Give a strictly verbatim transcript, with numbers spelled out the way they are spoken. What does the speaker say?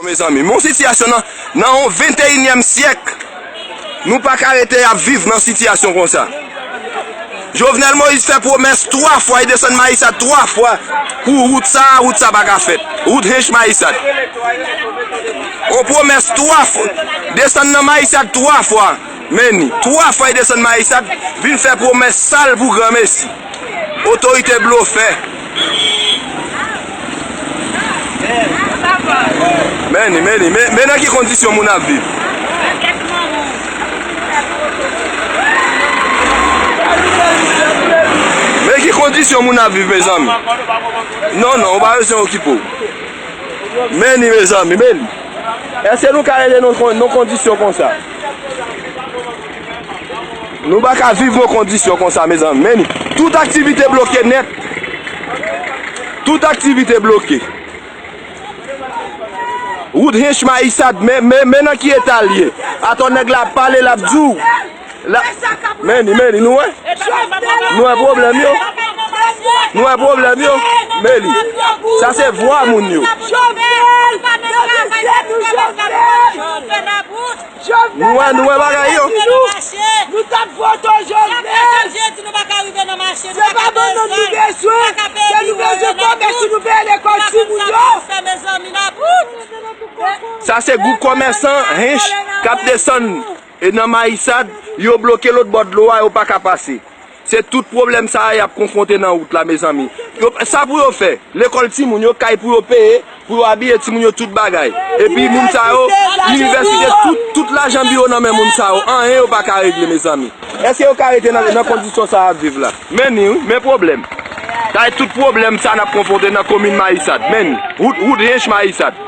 Mezanmi, men yon sitiyasyon nan, nan yon venteyinyèm syèk, nou pa ka rete ap viv nan sitiyasyon konsa. Jovenel Moïse fè pwomès twa fwa, li desann Mayisad twa fwa pou wout sa, wout sa pa ka fèt. Wout Hench Mayisad. On pwomès twa fwa, desann nan Mayisad twa fwa. Men ni, twa fwa li desann Mayisad, vin fè pwomès sal pou granmesi. Otorite blofè. Men ni, men ni, men, men nan ki kondisyon moun ap viv. Men ki kondisyon moun ap viv, mezanmi. Non, non, ou pa bezwen okipe w. Men ni, mezanmi, men ni. Èske nou ka rete nan kon-, nan kondisyon konsa? Nou pa ka viv nan kondisyon konsa, mezanmi. Men ni, tout aktivite bloke nèt. Tout aktivite bloke. Wout Hench Mayisad, men, men, men nan ki eta l ye. Atò nèg la ap pale, l ap di w. La, men ni, men ni, nou wè? Nou wè pwoblèm yo? Nou wè pwoblèm yo? Men li. Sa se vwa moun yo. Nou wè, nou wè bagay yo? Nou t ap vote Jovenel. Se pa bannann nou bezwen. Se nou bezwen kòmès, nou peye lekòl timoun yo. Sa se gwoup kòmèsan Hench k ap desann e nan Mayisad, yo bloke lòt bò dlo a, yo pa ka pase. Se tout pwoblèm sa a y ap konfwonte nan wout la, mezanmi. Yo, sa pou yo fè, lekòl timoun yo, kay pou yo peye, pou yo abiye timoun yo, tout bagay. Epi moun sa yo, inivèsite, tout, tout lajan biwo nan men moun sa yo, anyen yo pa ka regle, mezanmi. Èske yo ka rete nan, nan kondisyon sa a ap viv la? Men ni, wi, men pwoblèm. Sa e tout pwoblèm sa n ap konfwonte nan komin Mayisad. Men ni, wout, wout Hench Mayisad.